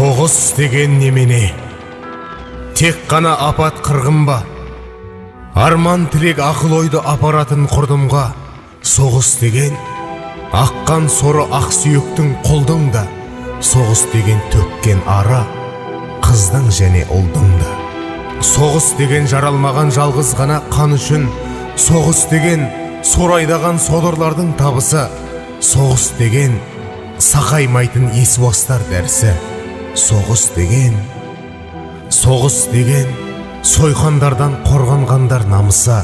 Соғыс деген немене? Тек қана апат қырғын ба? Арман тілек ақыл ойды апаратын құрдымға. Соғыс деген аққан соры ақ сүйектің құлдың да, соғыс деген төккен ары қыздың және ұлдың да. Соғыс деген жаралмаған жалғыз ғана қан үшін, соғыс деген сорайдаған содырлардың табысы, соғыс деген сақаймайтын есуастар дәрісі. Соғыс деген, соғыс деген сойқандардан қорғанғандар намысы,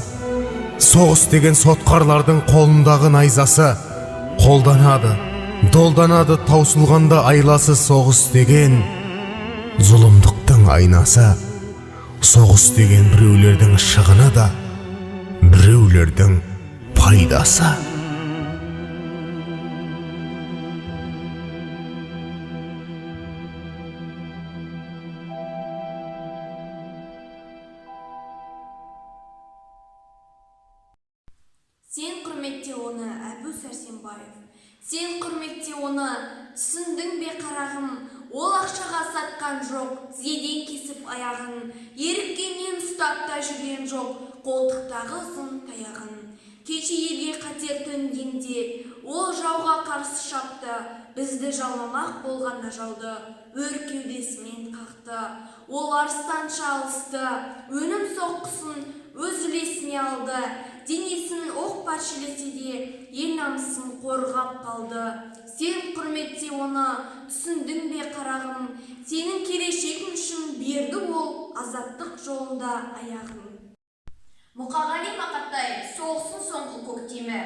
соғыс деген сотқарлардың қолындағы найзасы, қолданады, долданады таусылғанда айласы. Соғыс деген зұлымдықтың айнасы, соғыс деген біреулердің шығыны да, біреулердің пайдасы. Сен құрметте оны, Әбу Сәрсенбаев. Сен құрметте оны, түсіндің бе, қарағым? Ол ақшаға сатқан жоқ, тізеден кесіп аяғын, еріккеннен ұстап та жүрген жоқ қолтықтағы ұзын таяғын. Кеше елге қатер төнгенде ол жауға қарсы шапты, бізді жалмамақ болған ажалды өр кеудесімен қақты. Ол арыстанша алысты, өлім соққысын өз үлесіне алды, денесін оқ паршелесе де ел намысын қорғап қалды. Сен құрметте оны, түсіндің бе, қарағым? Сенің келешегің үшін берді ол азаттық жолында аяғын. Мұқағали Мақатаев, «Соғыстың соңғы көктемі».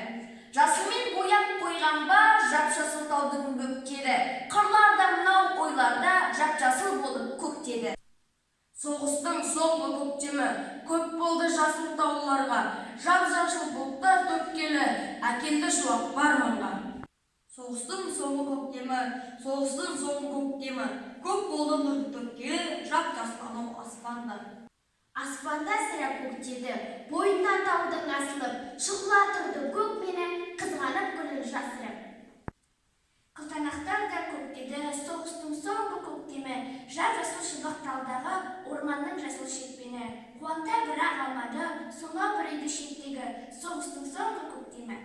Жасылмен бояп қойған ба жап-жасыл таудың бөктері, қырларда мынау ойларда жап-жасыл болып көктеді. Соғыстың соңғы көктемі, көп болды жасыл тауларға жап-жасыл бұлттар төккелі, әкелді шуақ бар маңға. Соғыстың соңғы көктемі, соғыстың соңғы көктемі, көп болды нұр төккелі, жап-жасыл анау аспанда. Аспанда сірә көктеді, бойынан таудың асылып, шұғыла тұрды көк мені, қызғанып гүлін жасырып. Қылтанақтар да көктеді, соғыстың соңғы көктемі, жап-жасыл шыбық талдағы орманның жасыл шекпені. Қуанта бірақ алмады сонау бір үйді шеттегі соғыстың соңғы көктемі.